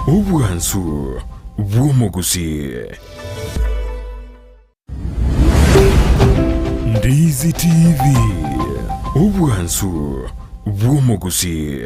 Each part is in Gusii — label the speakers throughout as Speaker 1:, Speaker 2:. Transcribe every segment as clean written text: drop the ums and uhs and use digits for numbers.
Speaker 1: Obwansu bw'omogusii. Ndizi TV, obwansu bw'omogusii.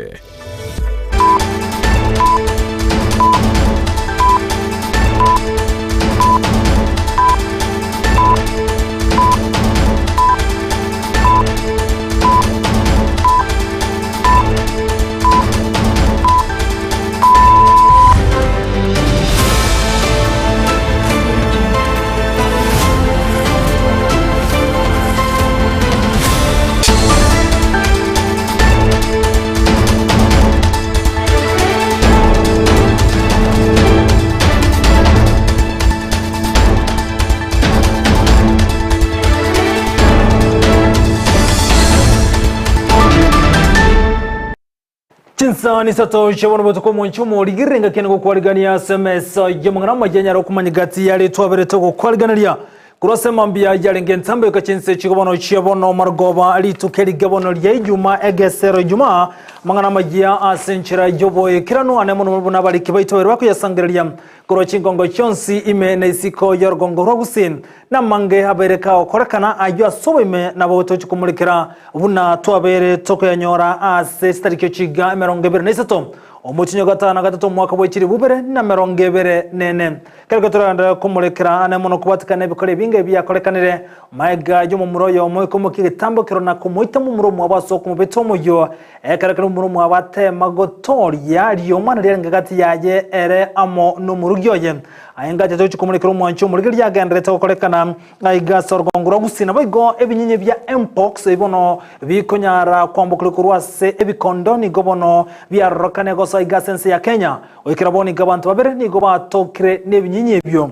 Speaker 2: Chinsani isato chiabona botuko omonche omorigirire engaki ene gokwarigania ase emesa y'amang'ana amaya anyare okomanya gati yare twaberete gokwariganeria korwa ase mambia yarenge entambe goika chinse chigo bono chia bono marogoba rituko erige bono ria ijuma egesero ijumaa amang'ana amaya ase enchera y'oboekeranu ane mono buna abariki baito babere bakoyasangereria Korwa chingongo chionsi ime na isiko y'orogongo rwa Gusii, namange abeire kagokorekana ayio ase oboime nabo tochia komorekera buna twabeire tokoyanyora ase chitariki chiga 23 omotienyi o gatano na gatato omwaka bwe chilifu bibere na 24. Kero toragenderere komorekera ane mono kobwatikana nebikora ebinge ebiakorekanire maega y'omomura oyomo ikomokia egetambo ekero na komoita momura omwabo ase okomobeta omoyio Ekero ekero momura omwabo ateema gotooria riomana riarenge gati yaye ere amo nomorugi oye, aye ngachete gochia komorekera omwanchi omorigereria agendererete gokorekana aiga ase orogongo rwa Gusii. Naboigo ebinyinyi bia Mpox ebi bono bikonyara kwambokerwa korwa ase ebikondo nigo bono biarorokane gosoa aiga ase ense ya Kenya. Goikera bono iga abanto babere nigo batokire nebinyinyi ebio.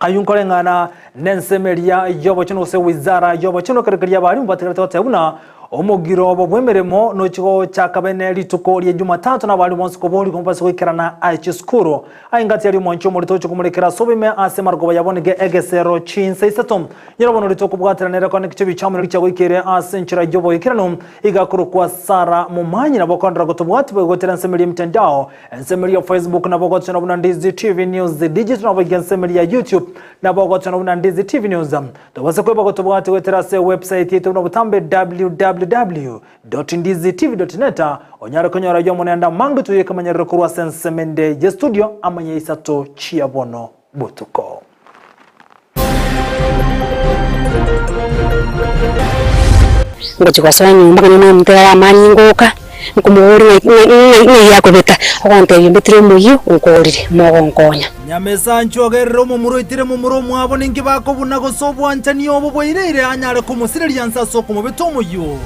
Speaker 2: Ayio nkoreng'ana nensemo eria y'obochenu gose wizara y'obochenu ekero keria abalimu batigarete goteba buna omogiro obo bw'emeremo nochi gochaka bene rituko ria Jumatatu na abalimu bonsi koborigwa mbase goikerana aye chisukuru. Aye ngati aria omwanchi omorito oche komorekera ase oboime ase marogoba yabo nigo egesero chinsa isato. Nyora bono rituko kobwaterana erekone kiche bichamo richa goikere ase enchera y'oboikeranu iga korokwa Sara Momanyi nabo okondora gotobwati boigotera ensemo eria emitandao Ensemo eria ya Facebook nabo ogochora buna Ndizi TV News Digital nabo iga ensemo eria ya YouTube nabo ogochora buna Ndizi TV News. Tobase kweba gotobwati goetera ase website yaito buna botambe www.ndizitv.net onyare konyora ayio amo nende amange toyekamanyerere korwa ase ensemo ende ye studio amanya isato chia bono botuko.
Speaker 3: Ngochia gosoa nyomba ekero namoteberia amanyinga oka, nkomoboria ng'ai ng'ai ng'ai akobeta, ogontebia ombetire omoyio, onkorire, mogonkonya.
Speaker 2: Nyamesanchu ogerire omomura oitire momura omwabo ninki bakobuna gose obwanchani obo bwaireire anyare komosireria nse ase okomobeta omoyio.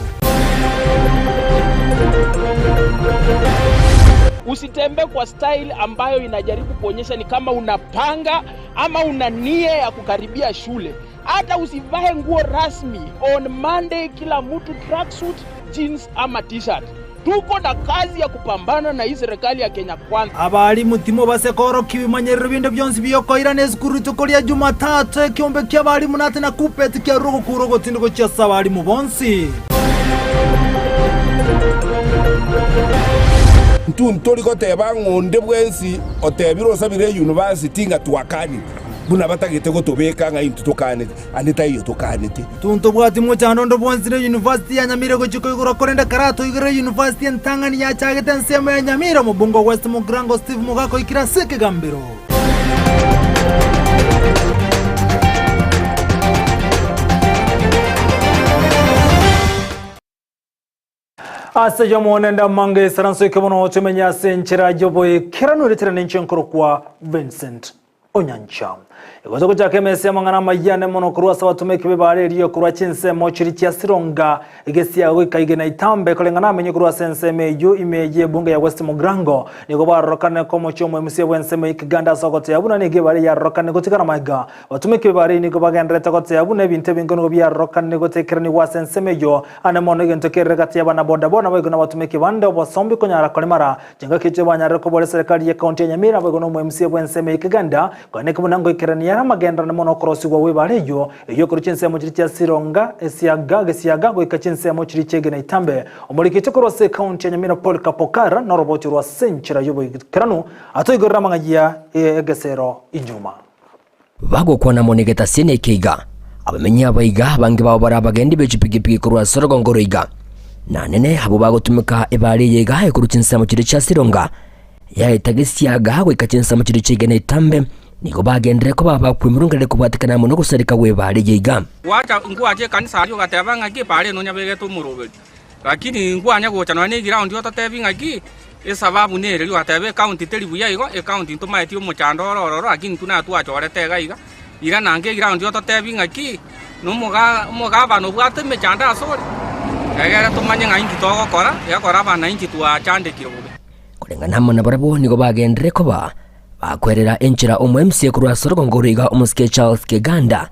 Speaker 4: Usitembee kwa style ambayo inajaribu kuonyesha ni kama unapanga ama una nia ya kukaribia shule. Hata usivae nguo rasmi on Monday, kila mtu tracksuit, jeans ama t-shirt. Tuko na kazi ya kupambana na hii serikali ya Kenya Kwanza.
Speaker 2: Abalimu timobase koorokia ebimanyerero binde bionsi bi'okoirana esukuru rituko ria Jumatatu, ekeombe ki'abalimu nate na Kuppet kiarure ogokuura ogotindi gochia ase abalimu bonsi.
Speaker 5: Intwe ntori goteba ng'a onde bwensi otebire osabire eyunivasiti ng'a twakanire, buna batagete gotobeka ng'a intwe tokanete, ande taiyo tokanete.
Speaker 2: Intwe ntobwati mochando onde bwensi na eyunivasiti ya Nyamira egochia koigorwa korende karatoigorere eyunivasiti entang'ani yachagete ensemo ya Nyamira, omobunge o West Mugirango Steve Mogaka oikire ase ekegambero. Ase ayio nende amange isaranso eke bono tomenye ase enchera y'oboikeranu eretera nenche nkorokwa Vincent Onyancha. Igo togochaka emesa y'amang'ana amayia ane mono korwa ase abatomeki b'ebara erio korwa chinsemo chiria chia Sironga, Gesiaga goika Igena Itambe koreng'ana amenye korwa ase ensemo eyio ime y'ebunge ya West Mugirango. Nigo barorokane komochia omoemusia bw'ensemo ya Kiganda ase ogoteeba buna nigo ebara eyarorokane gotigara magega. Abatomeki b'ebara eyio nigo bagendererete goteeba buna ebinto ebinge nigo biarorokane gotekeranigwa ase ensemo eyio Ande mono egento kerire gati y'abana bodaboda naboigo nabatomeki bande obosombi konyara koremara. Chingaki echio banyarire kobora eserekari ye county ya Nyamira naboigo na omo MCA bw'ensemo eye Kiganda, koeneki buna ngoikerania. nkogendererania ere amagenderano mono okorosigwa gw'ebaare eyio, eyio ekorwa chinsemo chiria chia Sironga, Esiaga, Gesiaga, goika chinsemo chiria chi'Egena Itambe. Omorikiti korwa ase ekaunti ya Nyamira Paul Kapokar noroboti rwa ase enchera y'oboikeranu atoigorere amang'ayia y'egesero inyuma.
Speaker 6: Bagokwana amo negetasini eke iga, Abamenyi aba iga abange babo bare abagendi be chipigipigi korwa ase orogongo oro iga, na nene abwo bagotumeka ebaare eye iga ekorwa chinsemo chiria chia Sironga, yaeta gesiaga goika chinsemo chiria chia igena etambe, nigo bagenderere koba abakwemurungerera kobwatekana amo nogosareka gw'ebaare eye iga.
Speaker 7: Gwacha ngwache ekanisa aria ogateba ng'aki ebaare eye nonya begete omoroberi, lakini nkwanya gocha nonya na eground ototebi ng'aki esababu nere riria ogateba ecounty teri buya igo, ecounty ntomaeti omochando ore ororo lakini intwe natwachorete iga iga, irana ange eground ototebi ng'aki na omoga omogavana obwate emechando asore, egere tomanye ng'a inki togokora, egekora abananchi twachandekire bobe.
Speaker 6: Koreng'ana amo nabarabwo nigo bagenderere koba bakwerera enchera omo-MC korwa ase orogongo oro iga omosike Charles Keganda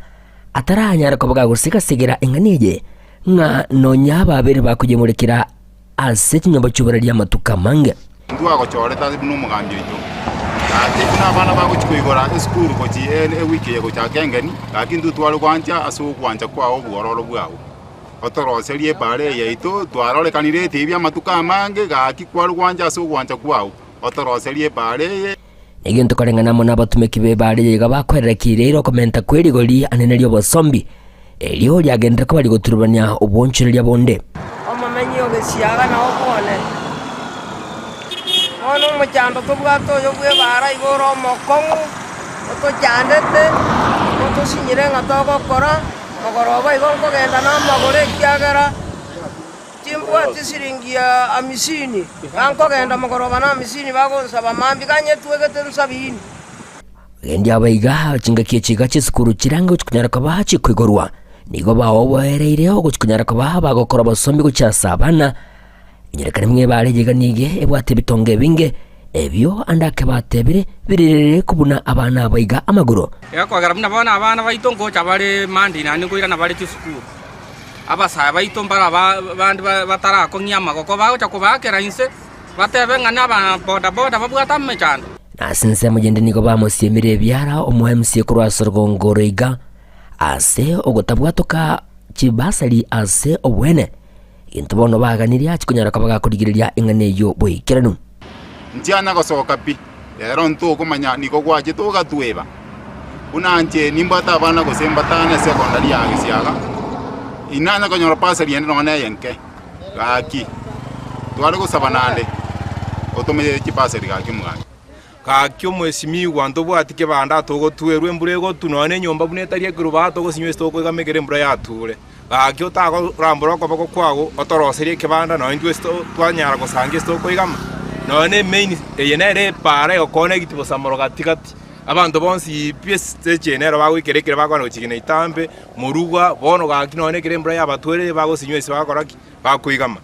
Speaker 6: ataranyare koba gagosigasegera eng'ana eye ng'a nonya ababere bakoyemorekera ase chinyomba chi'oboraria amatuko amange.
Speaker 8: Intwe agochorete ase buna omogambi oito. Gaki buna abana bagochia koigora esukuru gochia ewiki eye gochaka engeni, gaki intwe tware gwancha ase ogwancha kwao obwororo bwao. Otoroserie ebaara eye yaito, twarorekanire etibi amatuko amange, gaki kware gwancha ase ogwancha kwao. Otoroserie ebaara eye.
Speaker 6: Negento koreng'ana amo nabatumeki b'ebaara eye iga bakwerera kiireire okomenta kwe rigori anene ri'obosombi, erio riagenderere koba rigoturubania obwoonchoreria bonde.
Speaker 9: Omomenyi o gesiaga na obone. Bono omochando tobwate oyo bw'ebaara iga ore omokong'u, otochandete, otosinyire ng'a togokora, mogoroba igo nkogenda namagoro ekiagera timbwati siringi ya amisini, iga nkogenda mogoroba na amisini bagonsaba mambia ganyetwegete nsabini.
Speaker 6: Abagendi aba iga chingaki echi iga chisukuru chirange gochia konyara koba chikoigorwa, nigo baoboereire ogochia konyara koba bagokora obosomi gochia ase abana. Enyerekano emwe ebare eyeiga nigo ebwate ebitongo ebinge, ebio ande ake batebire biririre kobuna abana aba iga amagoro.
Speaker 7: Egekogera buna bono abana baito ngocha bare Monday naende nkoirana bare chisukuru. Abasae baito mbare abande batarakong'ia amagoko bagocha kobaakera inse, batebe ng'a naba bodaboda babwate amechando.
Speaker 6: Na ase ensemo yende nigo bamosiemire ebiara omoemsie korwa ase orogongo oro iga, ase ogotabwatoka chibasari ase obwene. Egento bono baganirie achie konyara koba gakorigereria eng'ana eyio boikeranu.
Speaker 8: Ntianya gosoka pi, rero ntokomanya nigo gwachete ogatweba. Buna inche nimbwate abana gose mbatano esekondari ya Gesiaga, inanya konyora bursary ende nonya neye nke, gaki tware gosaba naende otomanyere chibursary gaki omoganda.
Speaker 10: Gaki omwesimigwa ntobwati kebanda atogotwerwa embura egotwa nonya na enyomba buna etari ekerubo atogosinywa ase tokoigama ekero embura yature. Gaki otakorambora okoboko kwago otoroserie ekebanda nonya intwe ase twanyara gosangia ase tokoigama, nonya na emain eye nere epaara egokona egiti bosamoro gati gati. Abanto bonsi pi ase eye nero bagoikera ekero bakogenda gochia Itambe, Morugwa, bono gaki nonya ekero embura yabatwereire bagosinywa ase bagokora ki? Bakoigama.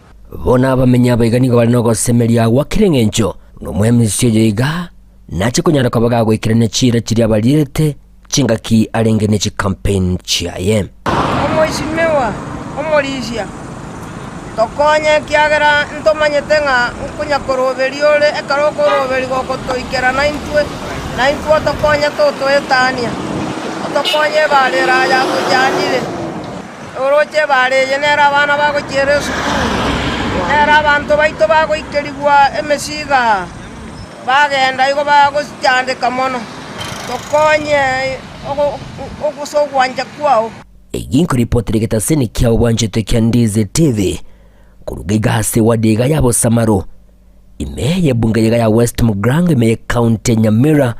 Speaker 6: Bono abamenyi abaiga nigo bare nogosemeria gwa kera engencho, na omwemisi oyo iga nache konyara koba gagoikerania chiira chiria abarierete chingaki arenge ne chicampaign chiaye.
Speaker 9: Omoisimigwa omorisia, tokonye, ekiagera ntomanyete ng'a nkonya-koroberia ore ekero okoroberia gogotoikera naintwe, naintwe otokonye totoetania, otokonye ebaare ere yatochandire. Oroche ebaare eye nero abana bagochiera esukuru, nero abanto baito bagoikerigwa emesigo aa, bagenda igo bagochandeka mono. Tokonye ase ogwancha kwao.
Speaker 6: Egi nkoripotera egetaseni kia obwanchete kia Ndizi TV koruga iga ase ewadi iga ya Bosamaro ime y'ebunge iga ya West Mugirango ime y'ecounty ya Nyamira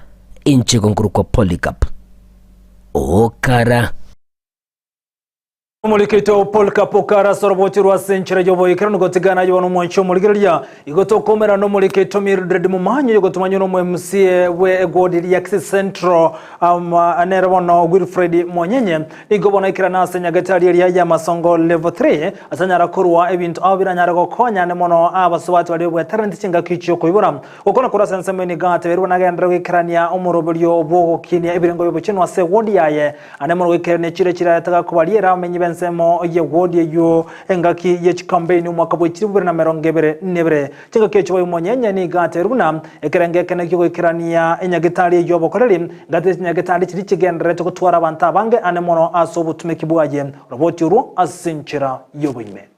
Speaker 6: inche igo nkorokwa Polycarp Okara.
Speaker 2: Omorikito Paul Kapokara ase oroboti rwa ase enchera y'oboikeranu gotigana aye bono omwanchi omorigereria igo tokomerana n'omorikito Mildred Mumanyi oyogotomanywa n'omo MCA bwe egwodi ria Kisii Central um, nere bono Wilfred Monyenye nigo bono aikerana ase nyagetari eria ya Masongo Level 3 ase anyara korwa ebinto ao biranyare gokonya ne mono abasubati baria bweteraneti chingaki chiokoibora Gokwana korwa ase ensemo eye nigo ateberwe nagenderere goikerania omoroberio bw'ogokinia ebirengo bi'obochenu ase ewodi yaye, Ande mono goikerania chiira chiraete gakobariera abamenyi b'ense. ensemo ye ward eyio engaki ye chikampeini omwaka bwe 2022. Chingaki echio boigo Monyenye nigo atebirie buna ekerengo eke nakio goikerania enyagitari eyio obokoreri ngati chinyagitari chiria chigendererete gotwara abanto abange ane mono ase obotumeki bwaye roboti orwo ase enchera y'oboime.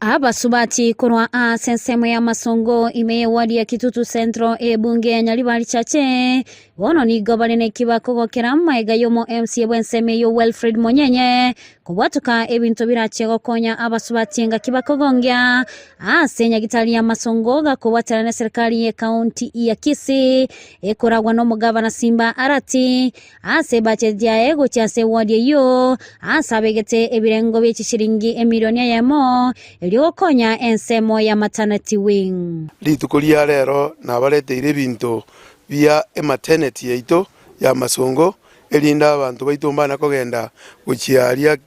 Speaker 11: Abasubati korwa ase ensemo y'amasongo ime y'eward ya Kitutu Central ebunge ya Nyaribari Chache bono nigo bare neki bakogokera magega y'omo MCA bw'ensemo eyio Wilfred Monyenye kobwatoka ebinto birache gokonya abasubati engaki bakogongia ase nyagitari y'amasongo gakobwaterana neserikari y'ecounty ya Kisii ekoragwa n'omogavana Simba Arati Ase ebacheti yaye gochia ase ewodi eyio, aase abegete ebirengo bie chishilingi emilioni eyemo, erio gokonya ensemo ya maternity wing.
Speaker 12: Rituko ria rero nabareteire ebinto bia ematernity yaito ya masongo, erinde abanto baito mbana kogenda gochia aria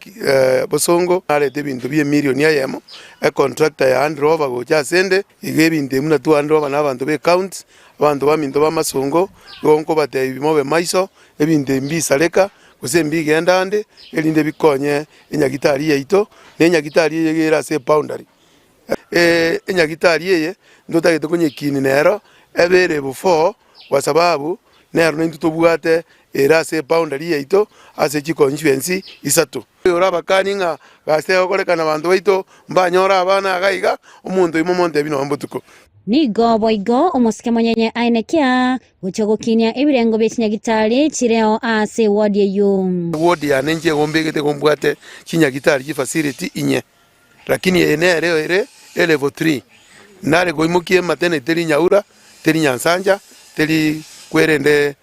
Speaker 12: bosongo. Narete ebinto bia emilioni eyemo, econtractor ya Land Rover gocha asende, iga ebinto ebi buna twa Land Rover na abanto be ecounty, Abanto baminto b'amasongo, igo nkobateebia mobe maiso, ebinto ebi mbisareka, gose mbigenda ande, erinde bikonye enyagitari yaito, na enyagitari eye iga ere ase eboundary. Enyagitari eye ntotagete konyekinia nero, ebe ere before kwa sababu nero naintwe tobwate ere ase eboundary yaito ase chiconstituency isato. Oyore abakani ng'a gasi egokorekana abanto baito mbanyore abana iga iga, omonto oimo omontebi nonya mbotuko.
Speaker 11: Nigo boigo omosike monyenye aenekia gochia gokinia ebirengo bie chinyagitari chireo ase ewodi eyio.
Speaker 12: Ewodi yane inche igo mbegete igo mbwate chinyagitari chifacility inye, lakini eye nere ere elevel three. Nare koimokia ematernity teri nyaura, teri nyansancha, teri kwerende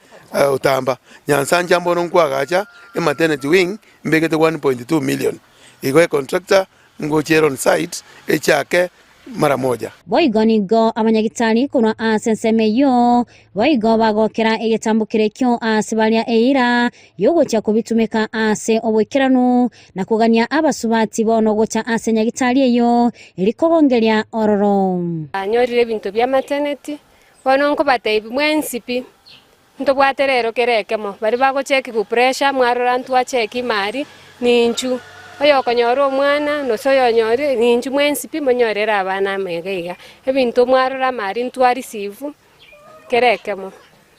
Speaker 12: otamba. Nyansancha mbono nkwagacha ematernity wing mbegete 1.2 million. Igo econtractor ngochia ere on site echake mara moja.
Speaker 11: Boigo nigo abanyagitari korwa ase ensemo eyio boigo bagokera egetambokero ekio ase baria eira y'ogochia kobitumeka ase oboikeranu na kogania abasubati bono gocha ase nyagitari eyio eri kogongeria ororo.
Speaker 13: Anyorire ebinto bia maternity, bono nkobatebia mwensi pi, ntobwate rero kera ekemo, baria bagochekiwa pressure mwarora ntwacheki imari, ninchu, oyokonyora omwana nose oyonyorire ninchu mwensi pi monyorere abana amo iga iga. Ebinto mwarora amari ntwa receive kera ekemo,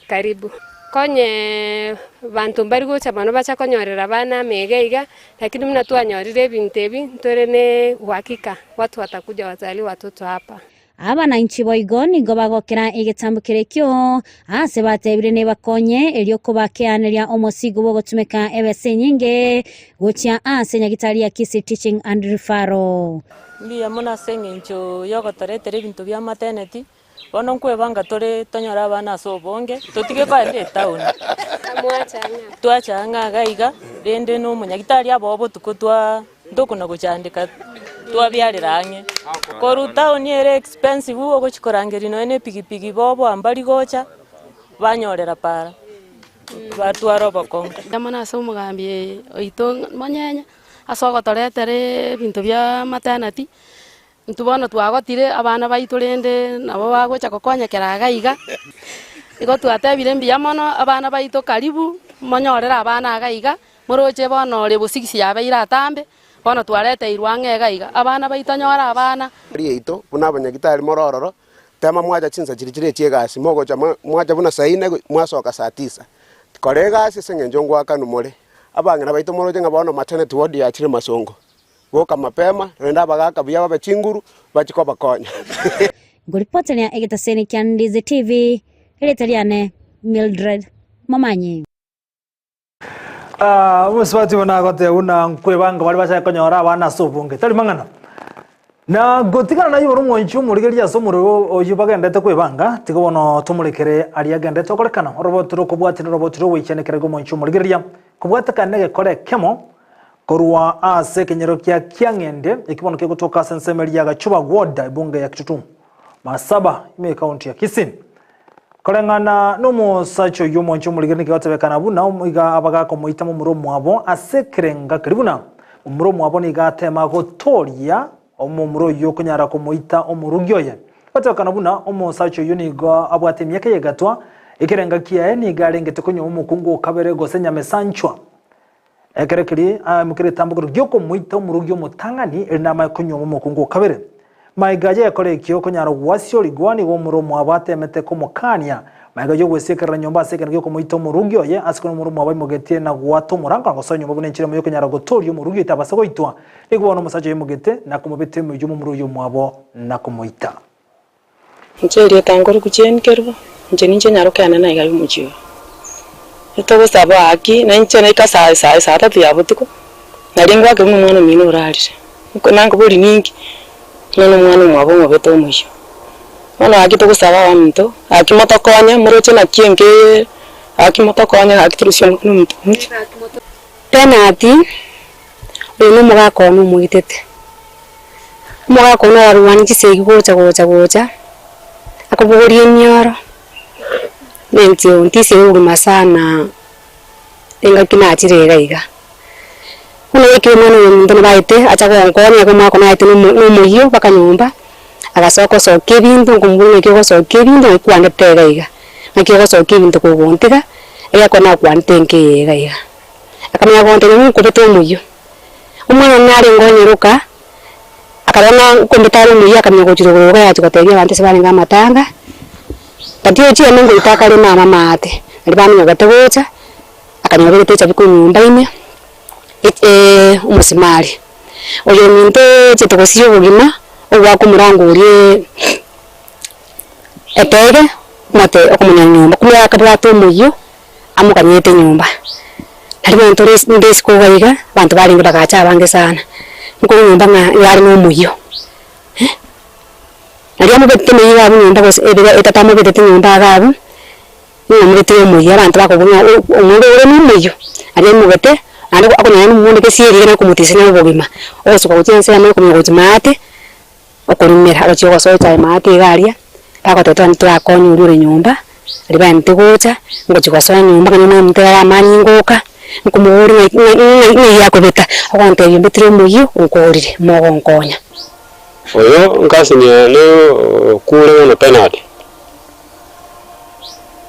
Speaker 13: karibu. Konye banto mbari gocha mono bacha konyorera abana amo iga iga, lakini buna twanyorire ebinto ebi, ntore ne uhakika watu watakuja wazalie watoto hapa.
Speaker 11: Abananchi boigo nigo bagokera egetambokero ekio, aase batebire nebakonye erio kobakeaneria omosigo bw'ogotumeka ebesa enyinge gochia ase nyagitari ya Kisii Teaching and Referral.
Speaker 14: Mbuya mono ase eng'encho yogotoretera ebinto bia maternity, bono nkwebanga tore tonyore abana ase obonge, totige kogenda etown. Twacha ang'e iga iga, rende na omonyagitari abao botuko twa ntokona gochandeka twabiarera ang'e. Korwa town ere expensive ogochi korangeria nonya na epikipiki boboa mbari gocha, banyorera para, batwara obokong'u.
Speaker 15: Mbuya mono ase omogambi oito Monyenya, ase ogotoretera ebinto bia maternity, Intwe bono twagotire abana baito rende nabo bagocha gokonyekera iga iga. Igo twatebire mbuya mono abana baito karibu, monyorere abana iga iga, moroche bono ore bosigisi yabeire atambe, bono twareteirwe ang'e iga iga. Abana baito nyora abana.
Speaker 16: Yaito buna abanyagitari more ororo, tema mwacha chinsa chiria chire chi'egasi, mogocha mwacha buna saa ine mwasoka saa tisa. Kora egasi ase eng'encho ngoakanwa more. Abang'ina baito moroche ng'a bono maternity ward yachire masongo. Boka mapema, rende abagaaka buya babe chinguru, bachie kobakonya.
Speaker 11: Ngoripoteria egetaseni kia Ndizi TV, erieta riane Mildred Momanyi.
Speaker 2: Ah, omosubati bono agoteba buna nkwebanga baria bachake konyora abana ase obonge tari mang'ana na gotigana naye ore omwanchi omorigereria ase omorero oyio bagendete kwebanga tiga bono tomorekere aria agendete okorekana oroboti rokobwatia noroboti rogoichana ekerogo omwanchi omorigereria kobwatekana negekora ekemo Korwa ase ekenyoro kia Kiang'ende, ekio bono kegotoka ase ensemo eria ya Gachuba Ward, ebunge ya Kitutu Masaba, ime ekaunti ya Kisii. Koreng'ana nomosacha oyio omwanchi omorigeri nigo egotebekana buna iga abagaka omoita momura omwabo ase ekerenga keria buna momura omwabo nigo atema gotoria omomura oyio okonyara komoita omorugi oye. Egotebekana buna omosacha oyio nigo abwate emiaka y'egatwa, ekerenga kiaye nigo arengete konywa omokungu o kabere gose nyamesanchwa. Ekero keria aimokia egetambokero gi'okomoita omorugi omotang'ani, erinde amanye konyuoma omokungu o kabere. Magega y'egekora ekio okonyara gwasiorigwa, nigo omura omwabo ateemete komokania. Magega y'ogwesiekerera nyomba ase ekero gi'okomoita omorugi oye, ase korende omura omwabo aimogetie na goata omorango na gosoa nyomba buna enchera eyemo y'okonyara gotooria omorugi oye tabasa goitwa. Nigo bono omosacha oye aimogete na komobeta emeyio momura oyio omwabo na komoita.
Speaker 17: Inche erieta nkoruku Jane Kerubo, inche ninche nyaroke yane na iga y'omochie oyo. Etogosaba haki, na inche naika saa saa saa tatu ya botuko, naria ngoake buna omwana omino orarire. Nko nankobori ninki, ng'a na omwana omwabo omobete omoyio. Bono gaki togosaba abaminto, gaki motokonye, moroche naki enka eye, gaki motokonye gaki torusie omwana ominto omochie.
Speaker 3: Penati, oyo na omogaka one omoitete. Omogaka one orarwanie chisegi gocha gocha gocha, akobogoria emioro, na inche ontisirie obogima sana engaki nachire iga iga. Bono ekero omwana oyo ominto nabo aete acha gonkonya iga omogaka one aete na omo na omoyio mpaka nyomba, agasoa gosokia ebinto nkomoboria naki ogosokia ebinto naki kwandete iga iga, naki ogosokia ebinto kogontiga, egekone nakwanete enka eye iga iga. Akamanya gontebia ng'a nkobete omoyio. Omwana one narenge onyeroka, akarora ng'a nkombete are omoyio akamanya gochia rogoro iga yachia gotebia abanto ase barenge amatanga, but ochia ime ngoita akare mama maate, naria baminyogete gocha, akanyora begete echabi korwa nyomba ime, omosimari. Oyo ominto ochete gosiria obogima, ogoaka omorango oria etege, omote okomonyora nyomba, kumbe akabwate omoyio. Amokanyete nyomba. Nario bono ntore ase nde isiko iga iga, abanto barenge bagacha abange sana, nkorwa nyomba ng'a iga are na omoyio eh. Nario amobetete omoyio iga abwo nyomba gose ebere etato amobetete nyomba iga abwo, ng'a omobetire omoyio abanto bakobua ng'a o omonto ore na omoyio, aria aimogete, naende okonyora nomonto gesieri iga nakomotisania obogima, ogosuka gochia ensemo okomanya gochia maate. Okorimera, agochia gosoa echae maate iga aria, bagoteba togende torakonye oria ore nyomba, aria baente gocha, ngochia gosoa nyomba ng'a nomonto ore amanyinga oka, nkomoboria ng'ai ng'ai ng'ai ng'ai akobeta, ogontebia ombetire omoyio, onkorire, mogonkonya.
Speaker 18: Oyo nkasini yane okure bono Bernard.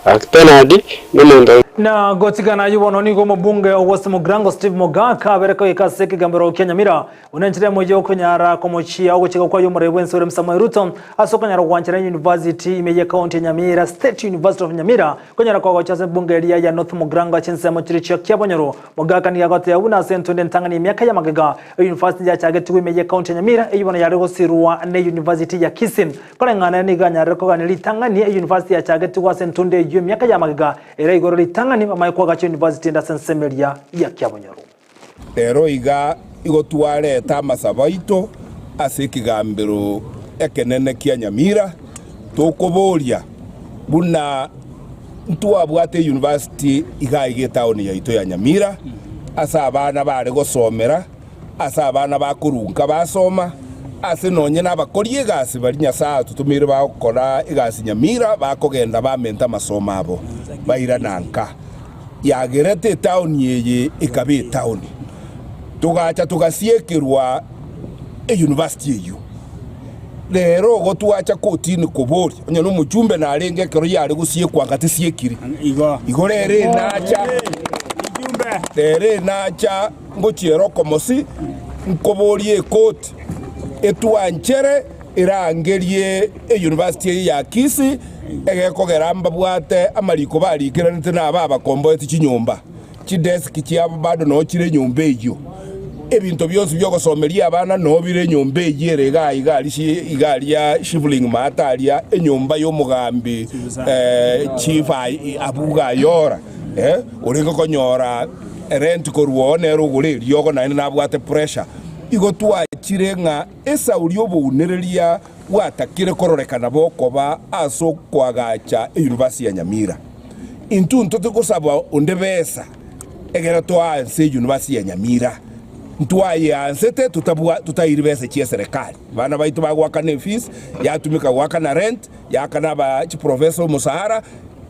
Speaker 18: Gaki Bernard nomonto.
Speaker 2: Na gotigana ayio bono nigo omobunge o West Mugirango Steve Mogaka abere koika ase ekegambero kia Nyamira buna enchera emo yokonyara komochia ogochika kwaye omoreri bwense William Samoei Ruto ase okonyara gwanchera University ime ye county ya Nyamira State University of Nyamira konyara kogocha ase ebunge eria ya North Mugirango chinsemo chiria chia Kiabonyoru. Mogaka nigo agoteba buna ase entunde entang'ani emiaka ya magega University yachagetigwe ime ye county ya Nyamira eyio bono yare gosirwa ne University ya Kisii. Koreng'ana nigo anyarire kogania ritang'ani eyunivasiti yachagetigwe ase entundo eyio emiaka ya magega ere igoro ritang'ani bamanye koagacha eyunivasiti ende ase ensemo eria ya Kiabonyoru.
Speaker 5: Rero iga igo twareta amasabo aito ase ekegambero ekenene kia Nyamira, tokoboria buna ntwabwate eyunivasiti iga iga etaoni yaito ya Nyamira, ase abana bare gosomera, ase abana bakorunka basoma, ase nonye nabakori egasi baria Nyasae atotomeire bagokora egasi nyamira bakogenda bamenta amasomo abo bairana nka. Yagerete etaoni eye ekaba etaoni. Togacha togasiekerwa eyunivasiti eyio. Rero igo twacha kotini koboria, onye nomochumbe narenge ekero yare gosiekwa anga tisiekiri. Igo rero enacha, rero enacha. Ngochiera okomosi, nkoborie ekoti etwanchere erangerie eyunivasiti eye ya Kisii egekogera mbabwate amariko barikeranete na aba abakomboeti chinyomba. Chideski chiabo bado noo chire enyomba eyio. Ebinto bionsi biogosomeria abana noo bire enyomba eyio ere igaa iga aria iga aria Shivling Maata aria enyomba yomogambi Chief Abuga Ayora orenge konyora Rent korwa oo nere ogore eriogo naende nabwate pressure. Igo twachire ng'a esauri obounereria bwatakire kororekana bokoba ase okoagacha eyunivasi ya Nyamira. Intwe ntote gosaba onde besa egere toanse eyunivasi ya Nyamira. Ntwayeansete totabwa totairi besa chia eserekari. Abana baito bagoakana efees, yatumeka goakana rent, yaakana aba chiprofessor omosahara,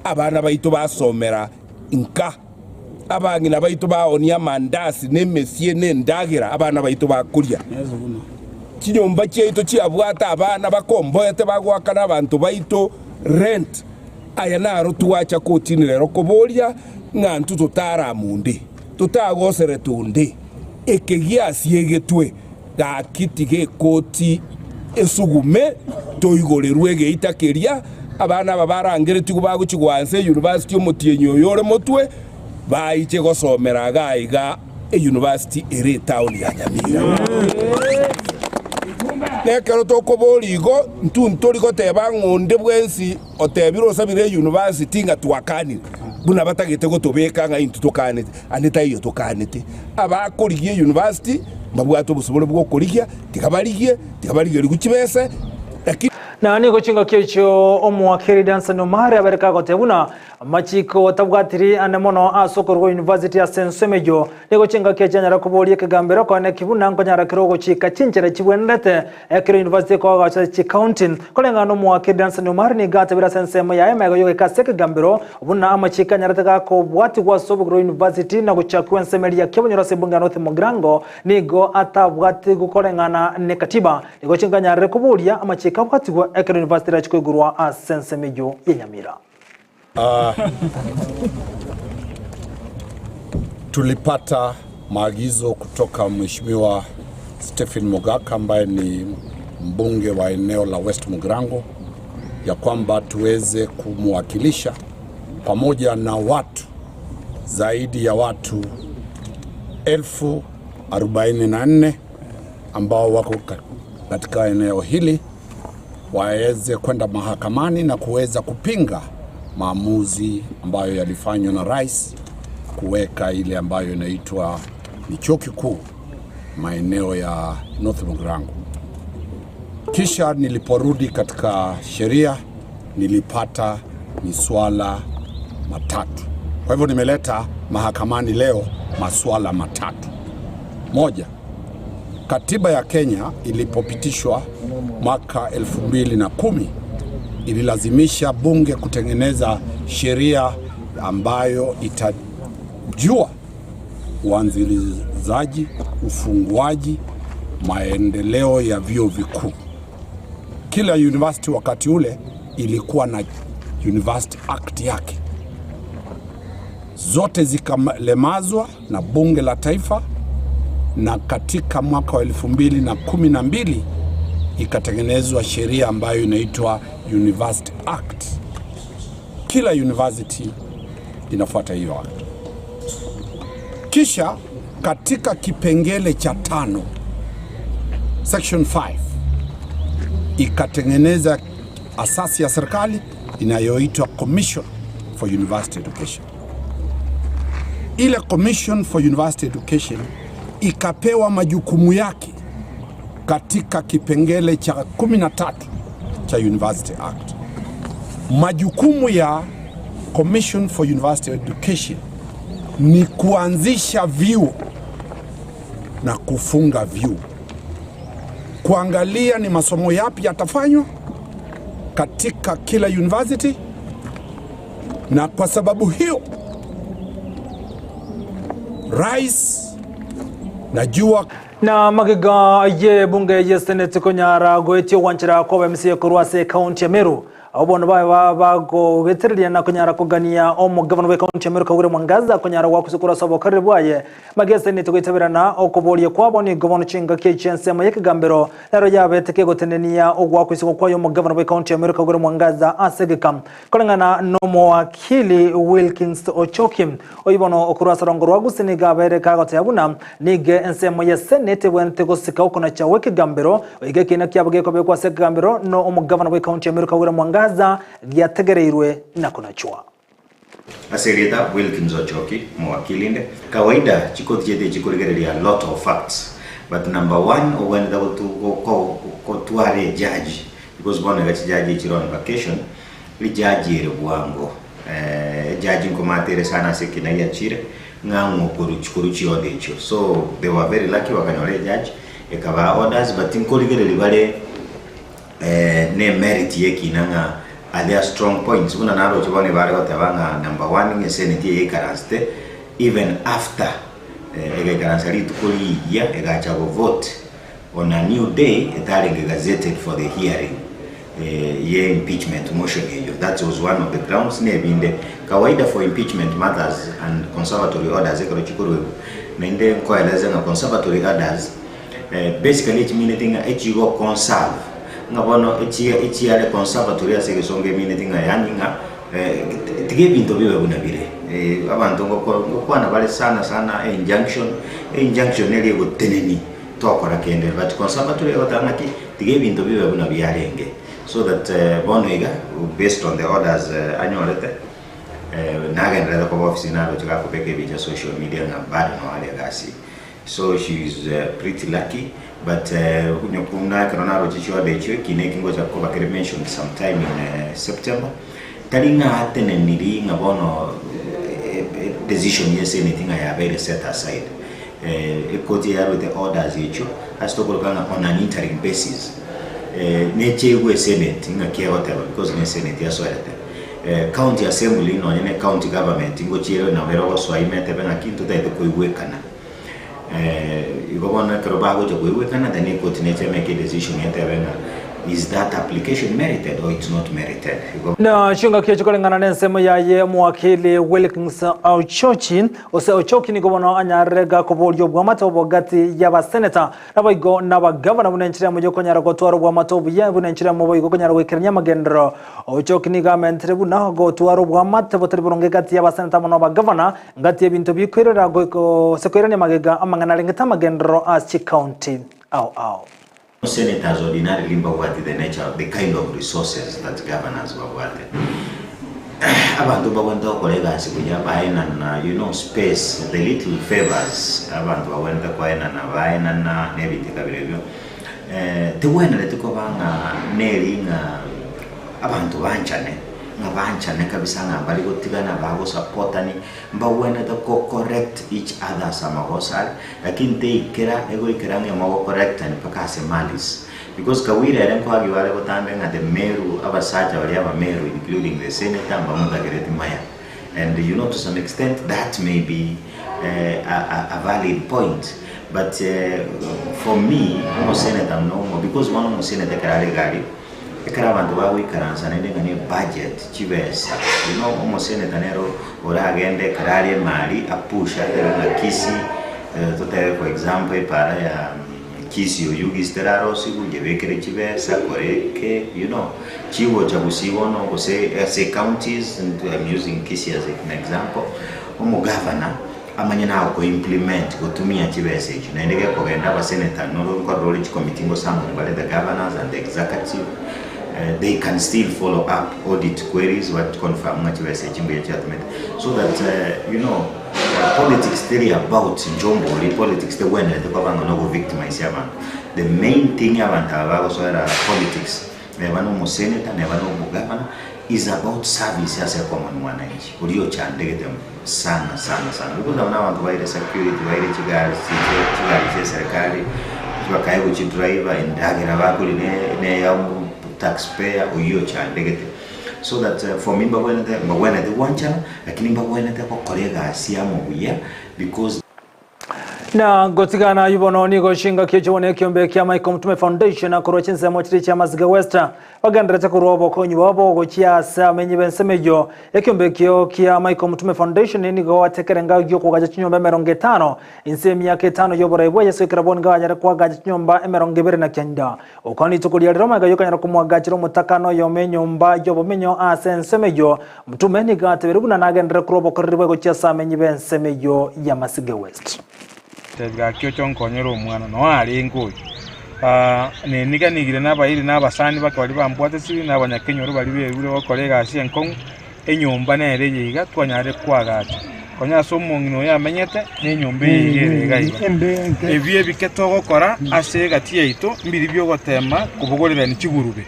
Speaker 5: abana baito basomera nka. Abang'ina baito baoonie amandasi, na emesie, na endagera abana baito bakoria. Chinyomba chiaito chiabwate abana bakomboete bagoakana abanto baito rent. Aya naro twacha kotini rero koboria ng'a ntwe totaramunde. Totagoserete onde, eke giasiegetwe, gaki tiga ekoti esugume, toigorerwe egeita keria, abana aba barangeretigwe bagochia goansa eyunivasiti omotienyi oyo ore motwe, baiche gosomera iga aiga eyunivasiti ere etaoni ya Nyamira. Nekero tokoboria igo, intwe ntori goteba ng'a onde bwensi otebire osabire eyunivasiti ng'a twakanire, buna batagete gotobeka ng'a intwe tokanete, ande taiyo tokanete. Abakorigia eyunivasiti mbabwate obosibore bw'okorigia, tiga barigie, tiga barigerigwe chibese, lakini.
Speaker 2: Na nigo chingaki echio omowakili Danson Omari abereke agoteba buna Amachiko tabwatiri ande mono ase okorua university ase ensemo eyio. Nigo chingaki echi anyare koboria ekegambero koeneki buna nkonyara kere ogochika chinchera chibwenerete ekero university ekoagacha chicounty. Koreng'ana nomowakili Danson Omari nigo atabire ase ensemo yaye magega yogoika ase ekegambero buna amachiko anyarete gakobwatigwa ase obogima bwa university na gochakigwa ensemo eria ya Kiabonyoru ase ebunge ya North Mugirango nigo atabwatigwe koreng'ana nekatiba. Nigo chinkanyarire koboria amachiko abwatigwe ekero university erachi koigorwa ase ensemo eyio ya Nyamira.
Speaker 19: Uh, tulipata maagizo kutoka Mheshimiwa Stephen Mogaka ambaye ni mbunge wa eneo la West Mugirango ya kwamba tuweze kumwakilisha pamoja na watu zaidi ya watu 44,000 ambao wako katika eneo hili waweze kwenda mahakamani na kuweza kupinga maamuzi ambayo yalifanywa na rais kuweka ile ambayo inaitwa ni chuo kikuu maeneo ya North Mugirango. Kisha niliporudi katika sheria nilipata miswala matatu. Kwa hivyo nimeleta mahakamani leo maswala matatu. Moja, katiba ya Kenya ilipopitishwa mwaka 2010 ililazimisha bunge kutengeneza sheria ambayo itajua uanzilizaji, ufunguaji, maendeleo ya vyuo vikuu. Kila university wakati ule ilikuwa na University Act yake, zote zikalemazwa na bunge la taifa, na katika mwaka wa 2012 ikatengenezwa sheria ambayo inaitwa University Act. Kila university inafuata hiyo act. Kisha katika kipengele cha 5 section 5 ikatengeneza asasi ya serikali inayoitwa Commission for University Education. Ile Commission for University Education ikapewa majukumu yake katika kipengele cha 13 cha University Act. Majukumu ya Commission for University Education ni kuanzisha vyuo na kufunga vyuo, kuangalia ni masomo yapi yatafanywa katika kila university, na kwa sababu hiyo rais najua
Speaker 2: Na magega ye bunge ye senate konyara goetia ogwanchera kwa MCA korwa ase ekaunti ya Meru abo bono babe bagobetereria na konyara kogania omogavana bwa ekaunti ya Meru Kagure Mwangaza konyara gwakusia korwa ase obokoreri bwaye Magega ya senate goitaberana okoboria kwabo nigo bono chingaki echi ensemo y'ekegambero nero yabete kegotenenia ogwakusigwa kwaye omogavana bwa ekaunti ya Meru Kagure Mwangaza ase egeka Koreng'ana nomowakili Wilkins Ochoki, oyio bono okorwa ase orongo rwa Gusii nigo abeire kagoteba buna nigo ensemo ye Senate ebwenerete gosika okonacha gw'ekegambero goika ekiina kiabo gekobekwa ase ekegambero no omogavana bw'ecounty ya Meru Kawira Mwangaza giategereirwe na konachwa.
Speaker 20: Ase erieta Wilkins Ochoki, omowakili inde, kawaida chikoti chiaito echi chikorigereria a lot of facts but number one obwenerete gotwara ejaji Because bono iga chijaji echire on vacation, rijaji ere bwango ejaji nkomata ere sana ase ekina giachire ng'a ng'o korwa chikoru chiorder echio. So they were very lucky bakanyora ejaji ekabaa orders but nkorigereria bare ne emerit ya ekina ng'a are there strong points buna naroche bono ebare goteba ng'a number one ng'a eseneti eye yaikaransete even after egaikaransa rituko rigiya egacha go vote. On a new day etarenge gazetted for the hearing. ye impeachment motion eyio. That was one of the grounds na ebinde. Kawaida for impeachment matters and conservatory orders ekero chikoruegwa, naende nkoeleze ng'a conservatory orders basically echimineti ng'a echigo conserve ng'a bono echiare conservatory ase egesongo emineti ng'a yaani ng'a tiga ebinto bibe buna bire. Abanto ngokwana bare sana sana einjunction, einjunction neri egotenenia tokora kende but conservatory egoteba ng'aki tiga ebinto bibe buna biarenge so that bono iga based on the orders anyorete nagendererete koba ofisi naroche gakobeka ebicha social media ng'a bado noo are egasi so she is pretty lucky but buna ekero naroche chiorder echio ekina eki ngocha koba kere mentioned sometime in September tari ng'a ateneniri ng'a bono decision ya eseneti ng'a yabeire set aside. Ekoti eyarwete orders echio ase tokoroka ng'a on an interim basis necheigwe eseneti ng'aki egoteba because ne eseneti yasoerete. County assembly nonye ne county government ngochiere nabo ere ogosoa ime etebe ng'aki ntotagete koigwekana. Igo bono ekero bagocha koigwekana then ekoti neche emake edecision etebe ng'a is that application merited or it's not merited. Igo.
Speaker 2: Na chingaki echi koreng'ana nensemo yaye omowakili Wilkins Ochochi Gose Ochoki nigo bono anyarire gakoboria obwamate obo gati y'abaseneta, naboigo n'abagavana buna enchera emo y'okonyara gotwara obwamate obuya, buna enchera emo boigo okonyara goikerania amagenderero. Ochoki nigo amentire buna gotwara obwamate botari boronge gati y'abaseneta amo n'abagavana, ngati y'ebinto bikoirera gose koirania magega amang'ana arengete amagenderero ase chikaunti ao ao.
Speaker 20: Senators ordinarily mbabwati the nature, the kind of resources that governors babwate. Abanto mbabwenerete gokora egasi buya baenana you know space, the little favours abanto babwenerete koenana baenana na ebinto eka bire ebio. Tebwenereti koba ng'a neri ng'a abanto banchane, ng'a banchane kabisa ng'a mbari gotigana bagosapotani. Mbagwenerete ko correct each other ase amagoso are, lakini teikera egoikera ng'a mogocorrectani mpaka ase malice. Because Kawira ere nkoagiwa are botambe ng'a the Meru abasacha baria abameru including the senator mbamotakereti maya. And you know to some extent that may be a, a, a valid point but for me omosenator nomo because bono omosenator ekero are iga aria Ekero abanto bagoikaransa naende ng'a ne budget, chibesa, you know omoseneta nere oragende ekero are emari apush atebe ng'a Kisii totebe for example epara ya Kisii Oyugis terarosigwe yebekere chibesa kore eke you know, chigocha gusii bono gose ase ecounties I'm using Kisii as an example, omogavana amanye nago implement gotumia chibesa echio naende gekogenda abasenator noro nkorora ore chicommittee ngosamoni bare the governors and the executive they can still follow up audit queries bat confirm ng'a chibesa echi mbuya chiatumete so that you know politics teri about inche ombori politics tebwenerete koba ng'a nogo victimize abanto the main thing abanto aba bagosoera politics Neba nomoseneta, neba nomogavana, is about service ase ecommon mwananchi oria ochandegete sana sana sana because aba nabanto baire security baire chigari chigari chia eserekari bakaegwa chidriver endagera bakoria ne neya taxpayer oyio ochandegete so that for me mbabwenerete mbabwenerete gwanchana lakini mbabwenerete gokora egasi amo buya because.
Speaker 2: Na gotigana ayio bono nigo chingaki echio bono ekiombe kia Michael Mtume Foundation korwa chinsemo chiria chia Masige West bagenderete korwa obokonyi bwabo gochia ase amenyi b'ensemo eyio. Ekiombe ekio kia Michael Mtume Foundation nigo atekerenga gi'okogacha chinyomba emerongo etano inse emiaka etano y'oborai bwa Yeso ekero bono nigo banyare koagacha chinyomba emerongo ebere na kenda. Okwana rituko ria rero magega y'okonyara komoagachera omotakano oyomo enyomba y'obomenyo ase ensemo eyio, Mtume nigo atebirie buna nagenderere korwa obokoreri bwaye gochia ase amenyi b'ensemo eyio ya Masige West.
Speaker 21: Tebi gaki oche onkonyere omwana, noo arenge oyo. Neniganigire nabairi na abasani bake baria bambwatesire, na abanyakenyoro baria berure gokora egasi enkong'u, enyomba nere eye iga twanyarire koagacha. Konya ase omong'ina oyo amenyete, na enyomba eye iga ere iga iga. Ebi ebike togokora ase egati yaito, mbiri bi'ogoteema kobogorerania chigurube.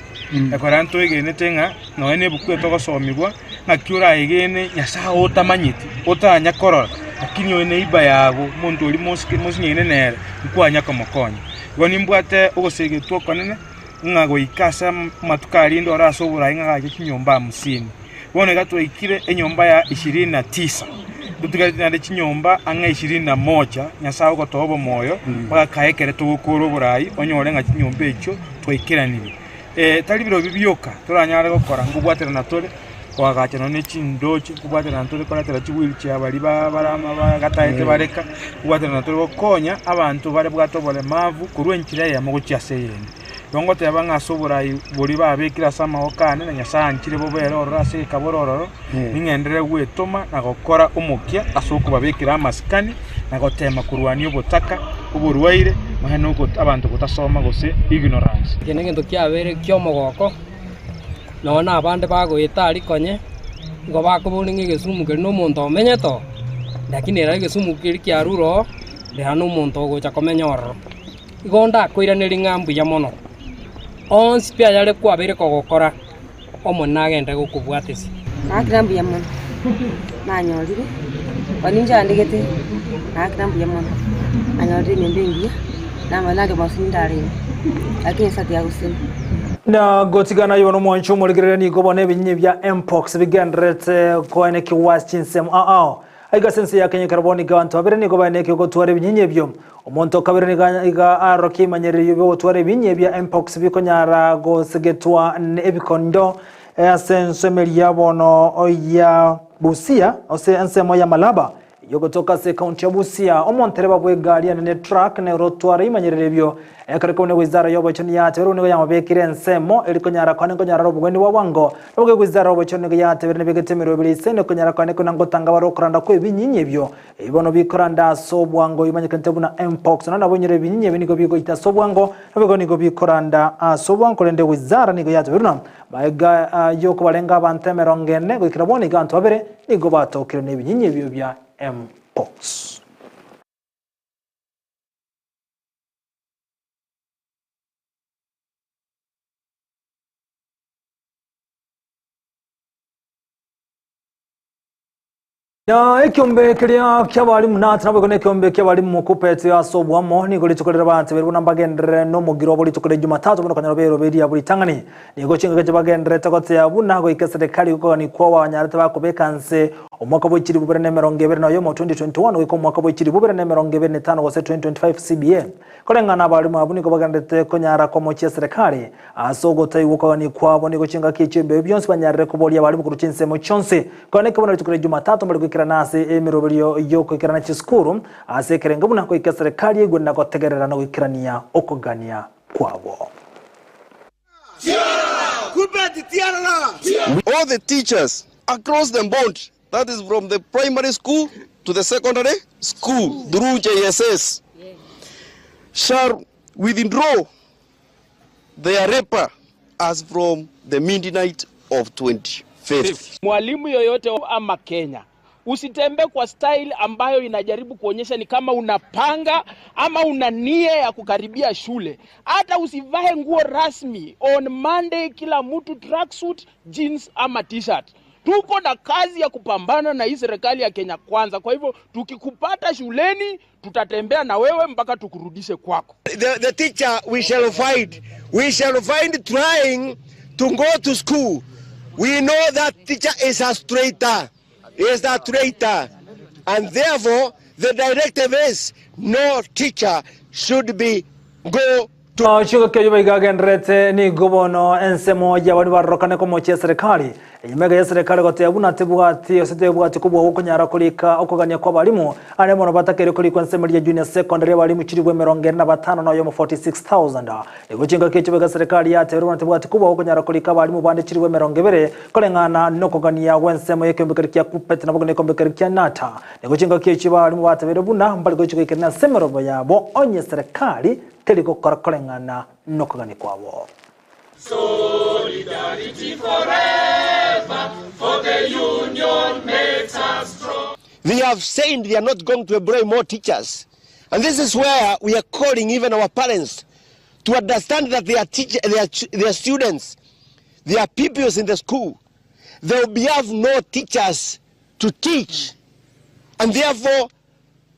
Speaker 21: Ekero ntoegenete ng'a nonya na ebuku etogosomigwa, ng'aki oraegene Nyasae otamanyeti, otanya korora, lakini oyo neighbour yago, omonto oria mosike mosinyaine nere, nkwanya komokonya. Igo nimbwate ogosegetwa okonene, ng'a goika ase amatuko aria ndore ase oboraai ng'a gacha chinyomba hamsini. Bono iga twaikire enyomba ya ishirini na tisa, totigareti naende chinyomba ang'e ishirini na moja, Nyasae ogotoa obomoyo, mpaka kae ekere togokora oboraai, onyore ng'a chinyomba echio twaikeranirie. Tari birobio bioka toranyare gokora, nkobwaterana tore koagacha nonya ne chindoche, nkobwaterana tore koretera chiwheelchair baria ba barama bagataete bareka, nkobwaterana tore gokonya abanto bare bwate oboremavu korwa enchera eyemo gochia ase eyende. Igo ngoteba ng'a ase oborai boria babekire ase amaboko ane, na Nyasae anchire bobere ororo ase egekaboro ororo, ning'enderere gwetoma na gokora omokia ase okobabekera amasikani, na gotema korwania obotaka, oborwaire, nonya na abanto gotasoma gose ignorance.
Speaker 1: Eke negento kiabeire ki'omogoko, nonya na abande bagoeta aria konye, nigo bakoboria ng'a egesumu keria na omonto omenyete oo, lakini ere egesumu keria kiarure oo, riria na omonto ogocha komenya ororo. Igo ndakoiranerie ng'a mbuya mono, onsi pi ayare kwabeire kogokora, Omonene agende gokobwatesia.
Speaker 22: Naakire mbuya mono, nanyorire, koni nchandegete, naakire mbuya mono, nanyorire enyomba engiya, namanya naria omosani ndarenge, lakini nsa tiagosemi.
Speaker 2: Na gotigana aye bono omwancho omorigereria nigo bono ebinyinyi bia mpox bigendererete koenekigwa ase chinsemo ao ao. Aiga ase ense ya Kenya ekero bono iga abanto babere nigo baenekigwe gotwara ebinyinyi ebio. Omonto o kabere nigo iga arokia ebimanyererio bi'ogotwara ebinyinyi bia mpox bikonyara gosegetwa ebikondo ase ensemo eria bono ya Busia ase ensemo ya Malaba Yogotoka ase ekaunti ya Busia, omontereba bw'egari enene truck nere otwara ebimanyererio ebio. Ekero ekobuna wizara y'obochenu yateberwe nigo yamobekire ensemo eri konyara kwane nkonyara are obogwenia bwa bwango. Nabo wizara y'obochenu nigo yatebire nebegete emerwa ebere ise konyara kwane kona ngotanga bare okoranda kw'ebinyinyi ebio. Ebi bono bikoranda ase obwango bimanyekanete buna Mpox. Nonya nabo onyore ebinyinyi ebi nigo bigoita ase obwango naboigo nigo bikoranda ase obwango korende wizara nigo yateberwe buna Magega y'okobarenga abanto emerongo ene goikera bono iga abanto babere nigo batokire nebinyinyi ebio bia Mpox. Na ekiombe keria ki'abalimu natana boigo nekiombe ki'abalimu kupete ase oboamo nigo rituko riria bateberwe buna mbagenderere nomogiro obo rituko ria Jumatatu buna okonyora beroberia buna ritang'ani. Nigo chingaki chibagendererete gotea buna goika eserekari gokogania kwabo banyarete bakobeka nse omwaka bwe chilifu bibere na emerongo ebere na oyomo 2021 goika omwaka bwe chilifu bibere na emerongo ebere na etano gose 2025 CBA. Koreng'ana abalimu abwo nigo bagendererete konyara komochia eserekari Ase ogotaigwa okogania kwabo nigo chingaki echio ebibe bionsi banyarire koboria abarimu korwa chinsemo chionsi. Konya ekebuna rituko ria Jumatatu mbare goikerana ase emeroberio y'ogoikerana chisukuru ase ekerengo buna goika eserekari eigwe na gotegerera na goikerania okogania kwabo.
Speaker 23: All the teachers across the board, that is from the primary school to the secondary school through JSS, shall withdraw their raper as from the midnight of 25th.
Speaker 4: Mwalimu yoyote ama Kenya, usitembee kwa style ambayo inajaribu kuonyesha ni kama unapanga ama una nia ya kukaribia shule. Hata usivae nguo rasmi on Monday, kila mtu tracksuit, jeans ama t-shirt. Tuko na kazi ya kupambana na hii serikali ya Kenya Kwanza. Kwa hivyo tukikupata shuleni, tutatembea na wewe mpaka tukurudishe kwako.
Speaker 24: The teacher we shall find. We shall find trying to go to school. We know that teacher is a traitor. Is a traitor. And therefore, the directive is no teacher should be go
Speaker 2: Chigokia eyio baigagendererete nigo bono ensemo y'abanwe barorokane komochia eserekari. Enyuma iga y'eserekari goteba buna tebwati gose tebwati kobua gokonyara korika okogania kw'abalimu, aria mono batakeire korikwa ensemo eria junior secondary abalimu chilifu emerongo ene na batano na oyomo 46,000. Nigo chingaki echio boigo eserekari yatebire buna tebwati kobua gokonyara korika abalimu bande chilifu emerongo ebere koreng'ana nokogania gw'ensemo y'ekeombe keria kia KUPPET naboigo nekeombe keria kia NATA. Nigo chingaki echio abalimu batebeire buna mbare gochia goikerania ase emerobo yabo onye eserekari teri gokora koreng'ana nokogania kwabo.
Speaker 24: Solidarity forever, for the union makes us strong. They have said they are not going to employ more teachers. And this is where we are calling even our parents to understand that they are, teach, they are, they are students, they are pupils in the school. They will be have no teachers to teach. And therefore,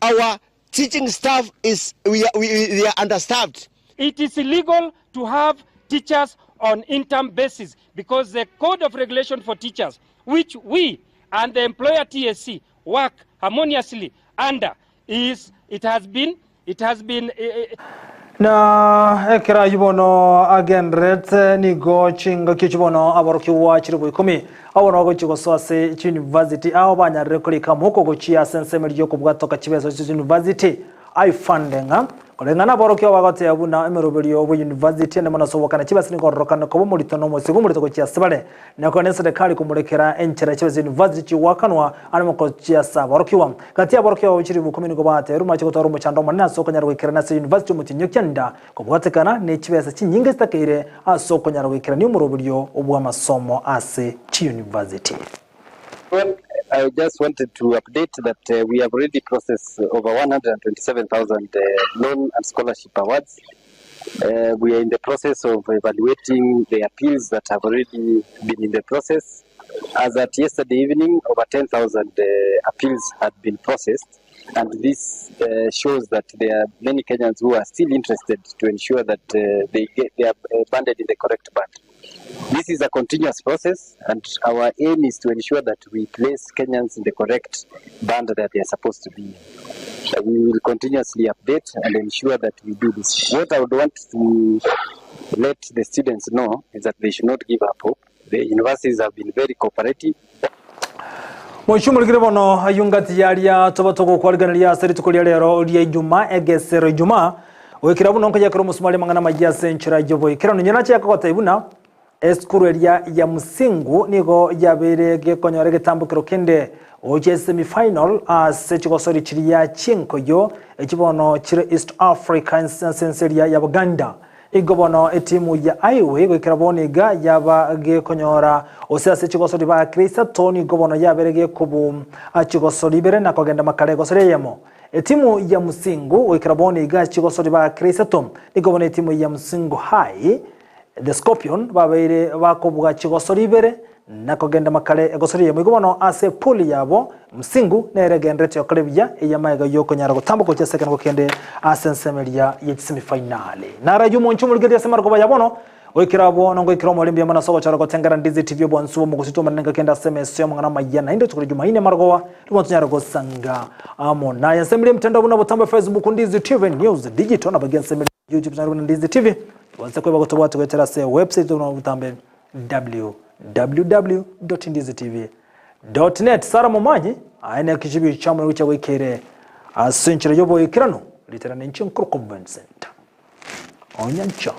Speaker 24: our teaching staff is, we are, we, they are understaffed.
Speaker 25: It is illegal to have teachers on interim basis because the code of regulation for teachers, which we and the employer TSC work harmoniously under, is it has been, it has been.
Speaker 2: Na ekero ayio bono agendererete, nigo chingaki echio bono aborokigwa chilifu ikomi abwo bono bagochia gosoa ase chiyunivasiti ao banyarire korika amaboko gochia ase ensemo eria y'okobwatoka chibesa chie chiyunivasiti Ifunding. Koreng'ana aborokigwa bagoteba buna emeroberio bw'eyunivasiti ende mono ase ogokana chibesa nigo ororokane koba omorito na omosigo omorito gochia ase bare. Nakore neserekari komorekera enchera chibesa ch'eyunivasiti chigoakanwa ande mogochia ase aborokigwa. Gati y'aborokigwa abo chilifu ikomi nigo bateberwe mache gotwara omochando omonene ase okonyara goikerana ase eyunivasiti omotienyi o kianda kobwatekana ne chibesa chinyinge chitakeire ase okonyara goikerania omoroberio bw'amasomo ase chiyunivasiti.
Speaker 6: Well, I just wanted to update that uh, we have already processed over 127,000 uh, loan and scholarship awards. Uh, we are in the process of evaluating the appeals that have already been in the process. As at yesterday evening, over 10,000 uh, appeals had been processed, and this uh, shows that there are many Kenyans who are still interested to ensure that uh, they get they are uh, banded in the correct band. This is a continuous process, and our aim is to ensure that we place Kenyans in the correct band that they are supposed to be in. Uh, We will continuously update and ensure that we do this. What I would want to let the students know is that they should not give up hope. The universities have been very cooperative.
Speaker 2: Mochumorikire bono ayio ngati yaria toba togokwariganeria ase rituko ria rero ria Ijumaa egesero Ijumaa goikera buna nkoyakera omosumari amang'ana amayia ase enchera y'oboikeranu. Inye nache yakogotebia buna esukuru eria ya Musingu nigo yabeire gekonyora egetambokero kende gochia esemi final ase chigosori chiria chi'enkoyo echi bono chire East Africa ase ense eria ya Buganda. Igo bono etimu ya Highway goikera bono iga yaba gekonyora ose ase chigosori baakire isato nigo bono yabere gekobu chigosori ibere na kogenda makara egosori eyemo. Etimu ya Musingu goikera bono iga chigosori baakire isato nigo bono etimu ya Musingu High The Scorpion babeire bakobua chigosori ibere na kogenda makare egosori eyemo. Igo bono ase pool yabo Msingu nere egenderete gokora ebiya ey'amaega y'okonyara gotamboka gochia ase ekerengo kende ase ensemo eria ye chisemifinali. Naro ayio omonche omorigereria ase amarogoba ya bono, goikera abwo nongoikera omorembe mbuya mono ase ogochora gotengera Ndizi TV obwansu bw'omogusito omonene ngaki ende ase emesa y'amang'ana amayia naende rituko ria Jumaine amarogoba ribono tonyare gosanga amo naye. Ensemo eria emtandao buna botambe Facebook Ndizi TV News Digital naboigo ensemo eria YouTube tonyare buna Ndizi TV Tobaisa kweba gotobwata goetera ase website buna botambe www.ndizitv.net. Sarah Momanyi aye nekichibi chiamone gochia goikere ase enchera y'oboikeranu riterane inche nkorokwa Vincent Onyancha.